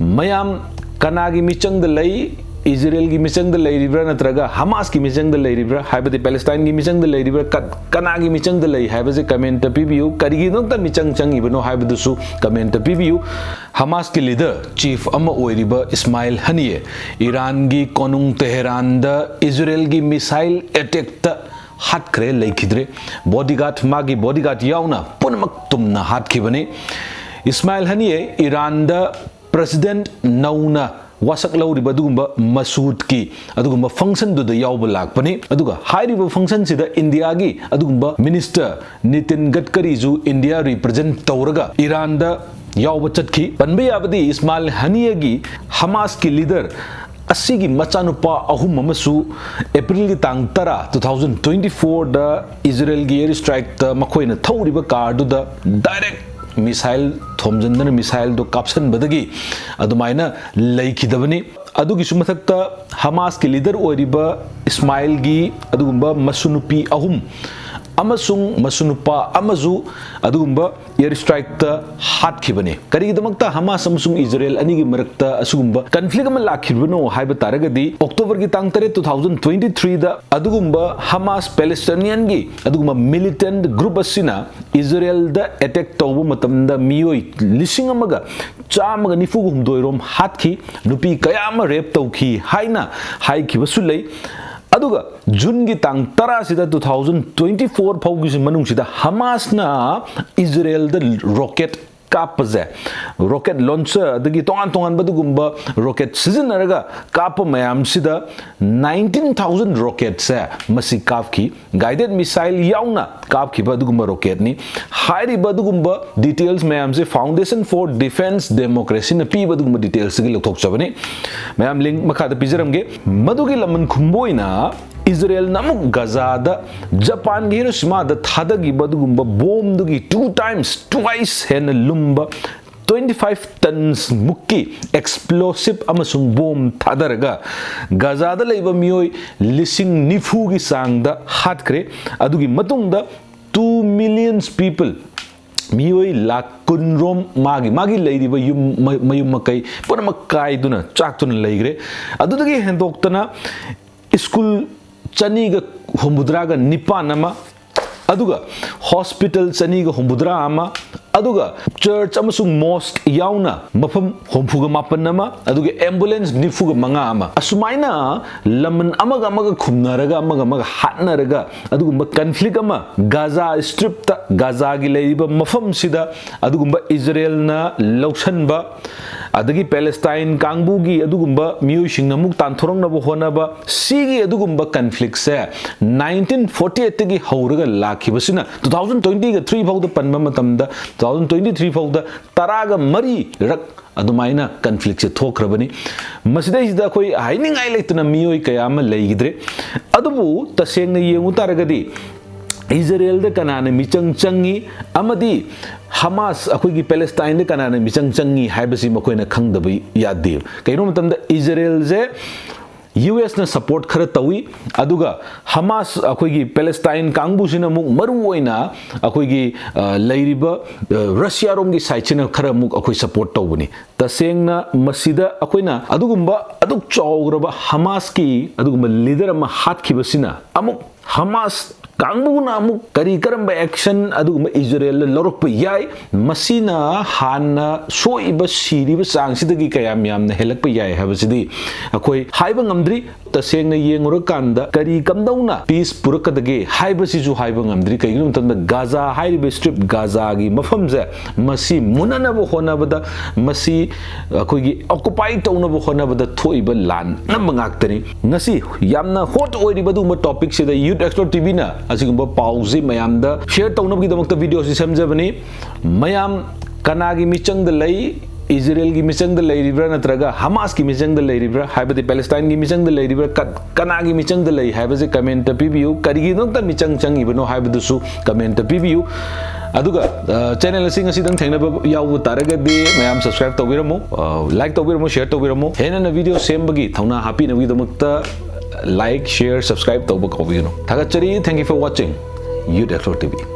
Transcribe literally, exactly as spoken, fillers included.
ꯃꯌꯥꯝ ꯀꯅꯥꯒꯤ ꯃꯤꯆꯪꯗ ꯂꯩ? ꯏꯖꯔꯦꯜꯒꯤ ꯃꯤꯆꯪꯗ ꯂꯩꯔꯤꯕ꯭ꯔꯥ ꯅꯠꯇ꯭ꯔꯒ ꯍꯃꯥꯁꯀꯤ ꯃꯤꯆꯪꯗ ꯂꯩꯔꯤꯕ꯭ꯔꯥ? ꯍꯥꯏꯕꯗꯤ ꯄꯦꯂꯦꯁꯇꯥꯏꯟꯒꯤ ꯃꯤꯆꯪꯗ ꯂꯩꯔꯤꯕ꯭ꯔꯥ? ꯀ-, ꯀꯅꯥꯒꯤ ꯃꯤꯆꯪꯗ ꯂꯩ ꯍꯥꯏꯕꯁꯦ comment ꯄꯤꯕꯤꯌꯨ꯫ ꯀꯔꯤꯒꯤꯗꯃꯛꯇ ꯃꯤꯆꯪ ꯆꯪꯉꯤꯕꯅꯣ ꯍꯥꯏꯕꯗꯨꯁꯨ comment ꯄꯤꯕꯤꯌꯨ꯫ ꯍꯃꯥꯁꯀꯤ leader, chief ꯑꯃ ꯑꯣꯏꯔꯤꯕ ꯏꯁꯃꯥꯏꯜ ꯍꯅꯤꯌꯦ ꯏꯔꯥꯟꯒꯤ ꯀꯣꯅꯨꯡ ꯇꯦꯍꯦꯔꯥꯟꯗ ꯏꯖꯔꯦꯜꯒꯤ missile attackꯇ ꯍꯥꯠꯈ꯭ꯔꯦ, ꯂꯩꯈꯤꯗ꯭ꯔꯦ꯫ Bodyguard, ꯃꯥꯒꯤ bodyguard ꯌꯥꯎꯅ ꯄꯨꯝꯅꯃꯛ ꯇꯨꯝꯅ ꯍꯥꯠꯈꯤꯕꯅꯤ꯫ ꯏꯁꯃꯥꯏꯜ ꯍꯅꯤꯌꯦ ꯏꯔꯥꯟꯗ president ꯅꯧꯅ ꯋꯥꯁꯛ ꯂꯧꯔꯤꯕ ꯑꯗꯨꯒꯨꯝꯕ ꯃꯁꯨꯗꯀꯤ ꯑꯗꯨꯒꯨꯝꯕ functionꯗꯨꯗ ꯌꯥꯎꯕ ꯂꯥꯛꯄꯅꯤ꯫ ꯑꯗꯨꯒ ꯍꯥꯏꯔꯤꯕ functionꯁꯤꯗ ꯏꯟꯗꯤꯌꯥꯒꯤ ꯑꯗꯨꯒꯨꯝꯕ minister ꯅꯤꯇꯤꯟ ꯒꯠꯀꯔꯤꯁꯨ ꯏꯟꯗꯤꯌꯥ represent ꯇꯧꯔꯒ ꯏꯔꯥꯟꯗ ꯌꯥꯎꯕ ꯆꯠꯈꯤ꯫ ꯄꯟꯕ ꯌꯥꯕꯗꯤ ꯏꯁꯃꯥꯏꯜ ꯍꯅꯤꯌꯒꯤ ꯍꯃꯥꯁꯀꯤ leader ꯑꯁꯤꯒꯤ ꯃꯆꯥꯅꯨꯄꯥ ꯑꯍꯨꯝ ꯑꯃꯁꯨ ꯑꯦꯄ꯭ꯔꯤꯜꯒꯤ ꯇꯥꯡ ꯇꯔꯥ, two thousand twenty fourꯗ ꯏꯖꯔꯦꯜꯒꯤ air strikeꯇ ꯃꯈꯣꯏꯅ ꯊꯧꯔꯤꯕ carꯗꯨꯗ direct missile ꯊꯣꯝꯖꯤꯟꯗꯨꯅ missileꯗꯨ ꯀꯥꯞꯁꯤꯟꯕꯗꯒꯤ ꯑꯗꯨꯃꯥꯏꯅ ꯂꯩꯈꯤꯗꯕꯅꯤ꯫ ꯑꯗꯨꯒꯤꯁꯨ ꯃꯊꯛꯇ ꯍꯃꯥꯁꯀꯤ leader ꯑꯣꯏꯔꯤꯕ ꯏꯁꯃꯥꯏꯜꯒꯤ ꯑꯗꯨꯒꯨꯝꯕ ꯃꯁꯨ ꯅꯨꯄꯤ ꯑꯍꯨꯝ ꯑꯃꯁꯨꯡ ꯃꯁꯨ ꯅꯨꯄꯥ ꯑꯃꯁꯨ ꯑꯗꯨꯒꯨꯝꯕ air strikeꯇ ꯍꯥꯠꯈꯤꯕꯅꯤ꯫ ꯀꯔꯤꯒꯤꯗꯃꯛꯇ ꯍꯃꯥꯁ ꯑꯃꯁꯨꯡ ꯏꯖꯔꯦꯜ ꯑꯅꯤꯒꯤ ꯃꯔꯛꯇ ꯑꯁꯤꯒꯨꯝꯕ conflict ꯑꯃ ꯂꯥꯛꯈꯤꯕꯅꯣ ꯍꯥꯏꯕ ꯇꯥꯔꯒꯗꯤ, Octoberꯒꯤ ꯇꯥꯡ ꯇꯔꯦꯠ, two thousand twenty threeꯗ ꯑꯗꯨꯒꯨꯝꯕ ꯍꯃꯥꯁ Palestinianꯒꯤ ꯑꯗꯨꯒꯨꯝꯕ militant group ꯑꯁꯤꯅ ꯏꯖꯔꯦꯜꯗ attack ꯇꯧꯕ ꯃꯇꯝꯗ ꯃꯤꯑꯣꯏ ꯂꯤꯁꯤꯡ ꯑꯃꯒ ꯆꯥꯝꯃꯒ ꯅꯤꯐꯨꯒ ꯍꯨꯝꯗꯣꯏ ꯔꯣꯝ ꯍꯥꯠꯈꯤ, ꯅꯨꯄꯤ ꯀꯌꯥ ꯑꯃ rape ꯇꯧꯈꯤ ꯍꯥꯏꯅ ꯍꯥꯏꯈꯤꯕꯁꯨ ꯂꯩ꯫ ꯑꯗꯨꯒ Juneꯒꯤ ꯇꯥꯡ ꯇꯔꯥꯁꯤꯗ, two thousand twenty four ꯐꯥꯎꯒꯤꯁꯤ ꯃꯅꯨꯡꯁꯤꯗ ꯍꯃꯥꯁꯅ ꯏꯖꯔꯦꯜꯗ rocket ꯀꯥꯞꯄꯁꯦ, rocket launcher ꯑꯗꯒꯤ ꯇꯣꯉꯥꯟ ꯇꯣꯉꯥꯟꯕ ꯑꯗꯨꯒꯨꯝꯕ rocket ꯁꯤꯖꯤꯟꯅꯔꯒ ꯀꯥꯞꯄ ꯃꯌꯥꯝꯁꯤꯗ nineteen thousand rocketꯁꯦ ꯃꯁꯤ ꯀꯥꯞꯈꯤ꯫ Guided missile ꯌꯥꯎꯅ ꯀꯥꯞꯈꯤꯕ ꯑꯗꯨꯒꯨꯝꯕ rocketꯅꯤ꯫ ꯍꯥꯏꯔꯤꯕ ꯑꯗꯨꯒꯨꯝꯕ details ꯃꯌꯥꯝꯁꯦ Foundation for Defense Democracyꯅ ꯄꯤꯕ ꯑꯗꯨꯒꯨꯝꯕ detailsꯇꯒꯤ ꯂꯧꯊꯣꯛꯆꯕꯅꯤ꯫ ꯃꯌꯥꯝ link ꯃꯈꯥꯗ ꯄꯤꯖꯔꯝꯒꯦ꯫ ꯃꯗꯨꯒꯤ ꯂꯃꯟ ꯈꯨꯝꯕ ꯑꯣꯏꯅ ꯏꯖꯔꯦꯜꯅ ꯑꯃꯨꯛ ꯒꯖꯥꯗ ꯖꯄꯥꯟꯒꯤ ꯍꯤꯔꯣꯁꯤꯃꯥꯗ ꯊꯥꯗꯈꯤꯕ ꯑꯗꯨꯒꯨꯝꯕ bomb ꯗꯨꯒꯤ two times, twice ꯍꯦꯟꯅ ꯂꯨꯝꯕ twenty five tons ꯃꯨꯛꯀꯤ explosive ꯑꯃꯁꯨꯡ bomb ꯊꯥꯗꯔꯒ ꯒꯖꯥꯗ ꯂꯩꯕ ꯃꯤꯑꯣꯏ ꯂꯤꯁꯤꯡ ꯅꯤꯐꯨꯒꯤ ꯆꯥꯡꯗ ꯍꯥꯠꯈ꯭ꯔꯦ꯫ ꯑꯗꯨꯒꯤ ꯃꯇꯨꯡꯗ two millions people ꯃꯤꯑꯣꯏ ꯂꯥꯈ ꯀꯨꯟ ꯔꯣꯝ ꯃꯥꯒꯤ ꯃꯥꯒꯤ ꯂꯩꯔꯤꯕ ꯌꯨꯝ ꯃ- ꯃꯌꯨꯝ ꯃꯀꯩ ꯄꯨꯝꯅꯃꯛ ꯀꯥꯏꯗꯨꯅ ꯆꯥꯛꯇꯨꯅ ꯂꯩꯈ꯭ꯔꯦ꯫ ꯑꯗꯨꯗꯒꯤ ꯍꯦꯟꯗꯣꯛꯇꯅ ꯁ꯭ꯀꯨꯜ ꯆꯅꯤꯒ ꯍꯨꯝꯐꯨꯇꯔꯥꯒ ꯅꯤꯄꯥꯟ ꯑꯃ, ꯑꯗꯨꯒ ꯍꯣꯁꯄꯤꯇꯥꯜ ꯆꯅꯤꯒ ꯍꯨꯝꯐꯨꯇꯔꯥ ꯑꯃ, ꯑꯗꯨꯒ ꯆꯔꯆ ꯑꯃꯁꯨꯡ ꯃꯣꯁꯛ ꯌꯥꯎꯅ ꯃꯐꯝ ꯍꯨꯝꯐꯨꯒ ꯃꯥꯄꯟ ꯑꯃ, ꯑꯗꯨꯒ ꯑꯦꯝꯕꯨꯂꯦꯟꯁ ꯅꯤꯐꯨꯒ ꯃꯉꯥ ꯑꯃ, ꯑꯁꯨꯃꯥꯏꯅ ꯂꯃꯟ ꯑꯃꯒ ꯑꯃꯒ ꯈꯨꯝꯅꯔꯒ, ꯑꯃꯒ ꯑꯃꯒ ꯍꯥꯠꯅꯔꯒ, ꯑꯗꯨꯒꯨꯝꯕ ꯀꯟꯐ꯭ꯂꯤꯛ ꯑꯃ ꯒꯥꯖꯥ ꯁ꯭ꯇ꯭ꯔꯤꯞꯇ, ꯒꯥꯖꯥꯒꯤ ꯂꯩꯔꯤꯕ ꯃꯐꯝꯁꯤꯗ ꯑꯗꯨꯒꯨꯝꯕ ꯏꯖꯔꯦꯜꯅ ꯂꯧꯁꯟꯕ, ꯑꯗꯒꯤ ꯄꯦꯂꯦꯁꯇꯥꯏꯟ ꯀꯥꯡꯕꯨꯒꯤ ꯑꯗꯨꯒꯨꯝꯕ ꯃꯤꯑꯣꯏꯁꯤꯡꯅ ꯑꯃꯨꯛ ꯇꯥꯟꯊꯣꯔꯛꯅꯕ ꯍꯣꯠꯅꯕ, ꯁꯤꯒꯤ ꯑꯗꯨꯒꯨꯝꯕ ꯀꯟꯐ꯭ꯂꯤꯛꯁꯦ ꯅꯥꯏꯟꯇꯤꯟ ꯐꯣꯔꯇꯤ ꯑꯩꯠꯇꯒꯤ ꯍꯧꯔꯒ ꯂꯥꯛꯈꯤꯕꯁꯤꯅ two thousand twenty-three ꯐꯥꯎꯗ ꯄꯟꯕ ꯃꯇꯝꯗ, two thousand twenty-three ꯐꯥꯎꯗ ꯇꯔꯥꯒ ꯃꯔꯤꯔꯛ ꯑꯗꯨꯃꯥꯏꯅ ꯀꯟꯐ꯭ꯂꯤꯛꯁꯦ ꯊꯣꯛꯈ꯭ꯔꯕꯅꯤ꯫ ꯃꯁꯤꯗꯩꯁꯤꯗ ꯑꯩꯈꯣꯏ ꯍꯥꯏꯅꯤꯡꯉꯥꯏ ꯂꯩꯇꯅ ꯃꯤꯑꯣꯏ ꯀꯌꯥ ꯑꯃ ꯂꯩꯈꯤꯗ꯭ꯔꯦ꯫ ꯑꯗꯨꯕꯨ ꯇꯁꯦꯡꯅ ꯌꯦꯡꯉꯨ ꯇꯥꯔꯒꯗꯤ ꯏꯖꯔꯦꯜꯗ ꯀꯅꯥꯅ ꯃꯤꯆꯪ ꯆꯪꯉꯤ ꯑꯃꯗꯤ ꯍꯃꯥꯁ, ꯑꯩꯈꯣꯏꯒꯤ ꯄꯦꯂꯦꯁꯇꯥꯏꯟꯗ ꯀꯅꯥꯅ ꯃꯤꯆꯪ ꯆꯪꯉꯤ ꯍꯥꯏꯕꯁꯤ ꯃꯈꯣꯏꯅ ꯈꯪꯗꯕ ꯌꯥꯗꯦ꯫ ꯀꯩꯒꯤꯅꯣ ꯃꯇꯝꯗ ꯏꯖꯔꯦꯜꯁꯦ ꯌꯨ ꯑꯦꯁꯅ ꯁꯄꯣꯔꯠ ꯈꯔ ꯇꯧꯏ, ꯑꯗꯨꯒ ꯍꯃꯥꯁ, ꯑꯩꯈꯣꯏꯒꯤ ꯄꯦꯂꯦꯁꯇꯥꯏꯟ ꯀꯥꯡꯕꯨꯁꯤꯅ ꯑꯃꯨꯛ ꯃꯔꯨ ꯑꯣꯏꯅ ꯑꯩꯈꯣꯏꯒꯤ, ꯑ, ꯂꯩꯔꯤꯕ, ꯑ, ꯔꯁꯤꯌꯥꯔꯣꯝꯒꯤ ꯁꯥꯏꯠꯁꯤꯅ ꯈꯔ ꯑꯃꯨꯛ ꯑꯩꯈꯣꯏ ꯁꯄꯣꯔꯠ ꯇꯧꯕꯅꯤ꯫ ꯇꯁꯦꯡꯅ ꯃꯁꯤꯗ ꯑꯩꯈꯣꯏꯅ ꯑꯗꯨꯒꯨꯝꯕ ꯑꯗꯨꯛ ꯆꯥꯎꯈ꯭ꯔꯕ ꯍꯃꯥꯁꯀꯤ ꯑꯗꯨꯒꯨꯝꯕ ꯂꯤꯗꯔ ꯑꯃ ꯍꯥꯠꯈꯤꯕꯁꯤꯅ ꯑꯃꯨꯛ ꯍꯃꯥꯁ ꯀꯥꯡꯕꯨꯅ ꯑꯃꯨꯛ ꯀꯔꯤ ꯀꯔꯝꯕ ꯑꯦꯛꯁꯟ ꯑꯗꯨꯒꯨꯝꯕ ꯏꯖꯔꯦꯜꯗ ꯂꯧꯔꯛꯄ ꯌꯥꯏ? ꯃꯁꯤꯅ ꯍꯥꯟꯅ ꯁꯣꯛꯏꯕ, ꯁꯤꯔꯤꯕ ꯆꯥꯡꯁꯤꯗꯒꯤ ꯀꯌꯥꯝ ꯌꯥꯝꯅ ꯍꯦꯜꯂꯛꯄ ꯌꯥꯏ ꯍꯥꯏꯕꯁꯤꯗꯤ ꯑꯩꯈꯣꯏ ꯍꯥꯏꯕ ꯉꯝꯗ꯭ꯔꯤ꯫ ꯇꯁꯦꯡꯅ ꯌꯦꯡꯉꯨꯔꯀꯥꯟꯗ ꯀꯔꯤ ꯀꯝꯗꯧꯅ ꯄꯤꯁ ꯄꯨꯔꯛꯀꯗꯒꯦ ꯍꯥꯏꯕꯁꯤꯁꯨ ꯍꯥꯏꯕ ꯉꯝꯗ꯭ꯔꯤ꯫ ꯀꯩꯒꯤꯅꯣ ꯃꯇꯝꯗ ꯒꯥꯖꯥ ꯍꯥꯏꯔꯤꯕ ꯁ꯭ꯇ꯭ꯔꯤꯞ, ꯒꯥꯖꯥꯒꯤ ꯃꯐꯝꯁꯦ, ꯃꯁꯤ ꯃꯨꯟꯅꯅꯕ ꯍꯣꯠꯅꯕꯗ, ꯃꯁꯤ ꯑꯩꯈꯣꯏꯒꯤ ꯑꯣꯀꯨꯄꯥꯏ ꯇꯧꯅꯕ ꯍꯣꯠꯅꯕꯗ ꯊꯣꯛꯏꯕ ꯂꯥꯟ ꯑꯅꯝꯕ ꯉꯥꯛꯇꯅꯤ꯫ ꯉꯁꯤ ꯌꯥꯝꯅ ꯍꯣꯠ ꯑꯣꯏꯔꯤꯕ ꯑꯗꯨꯒꯨꯝꯕ ꯇꯣꯄꯤꯛꯁꯤꯗ ꯌꯨꯠ ꯑꯦꯛꯁꯄꯔꯠ ꯇꯤ ꯚꯤꯅ ꯑꯁꯤꯒꯨꯝꯕ ꯄꯥꯎꯁꯤ ꯃꯌꯥꯝꯗ ꯁꯤꯌꯔ ꯇꯧꯅꯕꯒꯤꯗꯃꯛꯇ ꯚꯤꯗꯤꯑꯣꯁꯤ ꯁꯦꯝꯖꯕꯅꯤ꯫ ꯃꯌꯥꯝ ꯀꯅꯥꯒꯤ ꯃꯤꯆꯪꯗ ꯂꯩ? ꯏꯖꯔꯦꯜꯒꯤ ꯃꯤꯆꯪꯗ ꯂꯩꯔꯤꯕ꯭ꯔꯥ ꯅꯠꯇ꯭ꯔꯒ ꯍꯃꯥꯁꯀꯤ ꯃꯤꯆꯪꯗ ꯂꯩꯔꯤꯕ꯭ꯔꯥ? ꯍꯥꯏꯕꯗꯤ ꯄꯦꯂꯦꯁꯇꯥꯏꯟꯒꯤ ꯃꯤꯆꯪꯗ ꯂꯩꯔꯤꯕ꯭ꯔꯥ? ꯀ-, ꯀꯅꯥꯒꯤ ꯃꯤꯆꯪꯗ ꯂꯩ ꯍꯥꯏꯕꯁꯦ ꯀꯃꯦꯟꯇ ꯄꯤꯕꯤꯌꯨ꯫ ꯀꯔꯤꯒꯤꯗꯃꯛꯇ ꯃꯤꯆꯪ ꯆꯪꯉꯤꯕꯅꯣ ꯍꯥꯏꯕꯗꯨꯁꯨ ꯀꯃꯦꯟꯇ ꯄꯤꯕꯤꯌꯨ꯫ ꯑꯗꯨꯒ, ꯑ, ꯆꯦꯅꯦꯜ ꯑꯁꯤ ꯉꯁꯤꯗꯪ ꯊꯦꯡꯅꯕ ꯌꯥꯎꯕ ꯇꯥꯔꯒꯗꯤ ꯃꯌꯥꯝ ꯁꯕꯁꯀ꯭ꯔꯥꯏꯕ ꯇꯧꯕꯤꯔꯝꯃꯨ, ꯑ, ꯂꯥꯏꯛ ꯇꯧꯕꯤꯔꯝꯃꯨ, ꯁꯤꯌꯔ ꯇꯧꯕꯤꯔꯝꯃꯨ꯫ ꯍꯦꯟꯅ ꯍꯦꯟꯅ ꯚꯤꯗꯤꯑꯣ ꯁꯦꯝꯕꯒꯤ ꯊꯧꯅꯥ ꯍꯥꯞꯄꯤꯅꯕꯒꯤꯗꯃꯛꯇ ꯂꯥꯏꯛ, ꯁꯤꯌꯔ, ꯁꯕꯁꯀ꯭ꯔꯥꯏꯕ ꯇꯧꯕ ꯀꯥꯎꯕꯤꯒꯅꯨ꯫ ꯊꯥꯒꯠꯆꯔꯤ꯫ Thank you for watching Youth Explore T V.